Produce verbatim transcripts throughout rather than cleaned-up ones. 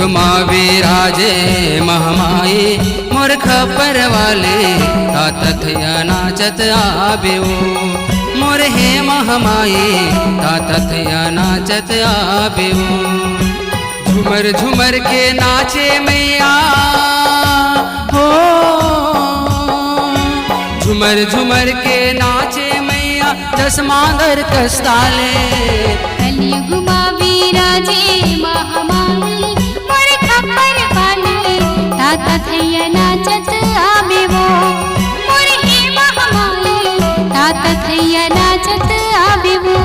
मा विराजे महमाई मोर खप्पर वाली, तात थैया नाचत आबे ओ। मोर हे महमाई, तात थैया नाचत आबे ओ। झुमर झुमर के नाचे मैया हो, झुमर झुमर के नाचे मैया, जस मांदर कस ताले। कलयुग मा विराजे महामाई, मोर खप्पर वाली, तात थैया नाचत आबे ओ। मोर हे महामाई, तात थैया नाचत आबे ओ।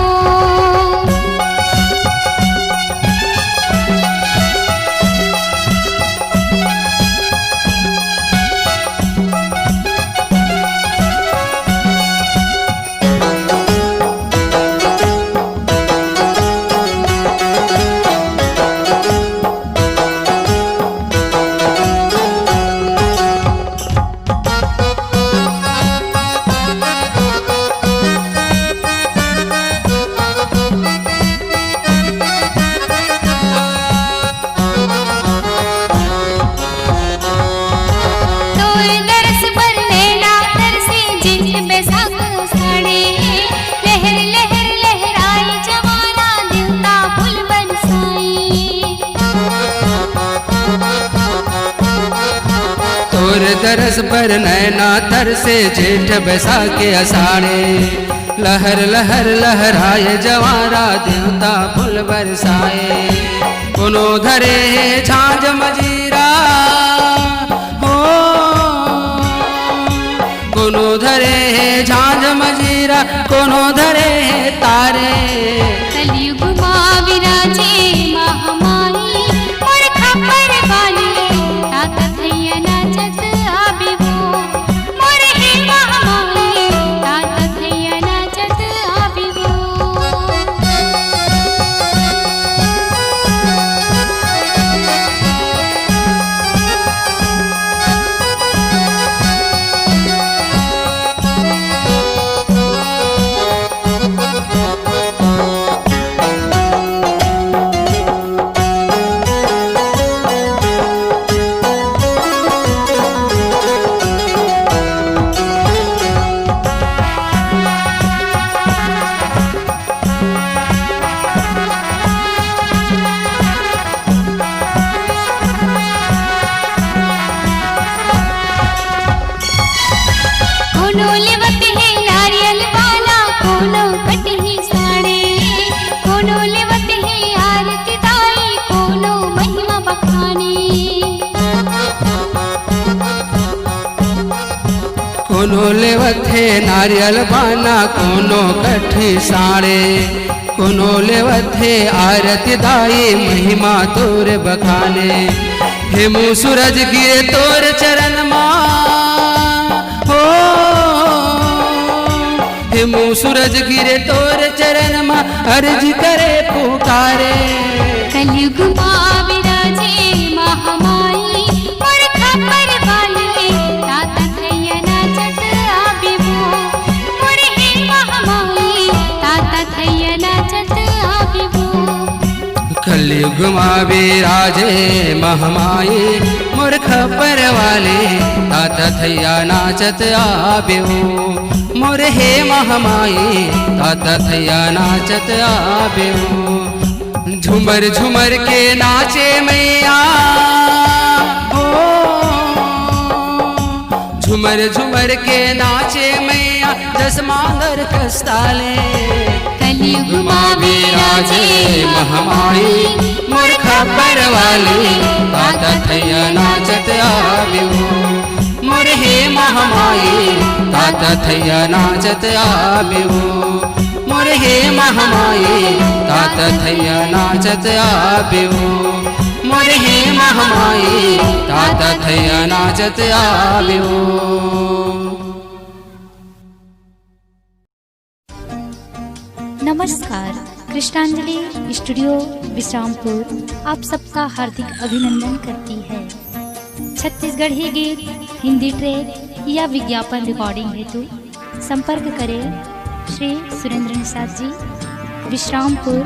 तोर दरस बर नैना तरसे जेठ बैसाख आषाढ़े, लहर लहर लहराए जवाना देवता फूल बरसाए। तोर दरस बर नैना तरसे जेठ बैसाख आषाढ़े, लहर लहर लहराए जवारा देवता फूल बरसाए। कोनो धरे हे झांझ मजीरा हो, कोनो धरे हे झांझ मजीरा, कोनो धरे हे तारे। कलयुग मा विराजे महामाई, मोर खप्पर वाली, तात थैया नाचत आबे ओ। मोर हे महामाई, तात थैया नाचत आबे ओ। कोनो लेवत हे नारियल बाला, कोनो कटही साड़ी, कोनो लेवत हे आरती दाई, कोनो महिमा बखानी। कोनो लेवत हे नारियल बाला, कोनो कटही साड़ी, कोनो लेवत हे आरती दाई, महिमा तोर बखाने। हे मुँह सूरज गिरे तोर चरण मा हो, हे मुँह सूरज गिरे तोर चरण मा, अर्ज करे पुकारे। कलयुग मा विराजे महामाई, मोर खप्पर वाली, तात थैया नाचत आबे ओ। मोर हे महामाई, तात थैया नाचत आबे ओ। कलयुग मा विराजे महामाई, मोर खप्पर वाली, तात थैया नाचत आबे ओ। मोर हे महामाई, तात थैया नाचत आबे ओ। झुमर झुमर के नाचे मैया हो, झुमर झुमर के नाचे मैया, जस मांदर कस ताले। कलयुग मा विराजे महामाई, मोर खप्पर वाली, तात थैया नाचत आबे ओ। मोर हे महामाई, तात थैया नाचत आबे ओ। मोर हे महामाई, तात थैया नाचत आबे ओ। मोर हे महामाई, तात थैया नाचत आबे ओ। नमस्कार, कृष्णांजलि स्टूडियो विश्रामपुर आप सबका हार्दिक अभिनंदन करती है। छत्तीसगढ़ी गीत, हिंदी ट्रैक या विज्ञापन रिकॉर्डिंग हेतु संपर्क करें श्री सुरेंद्र निषाद जी, विश्रामपुर,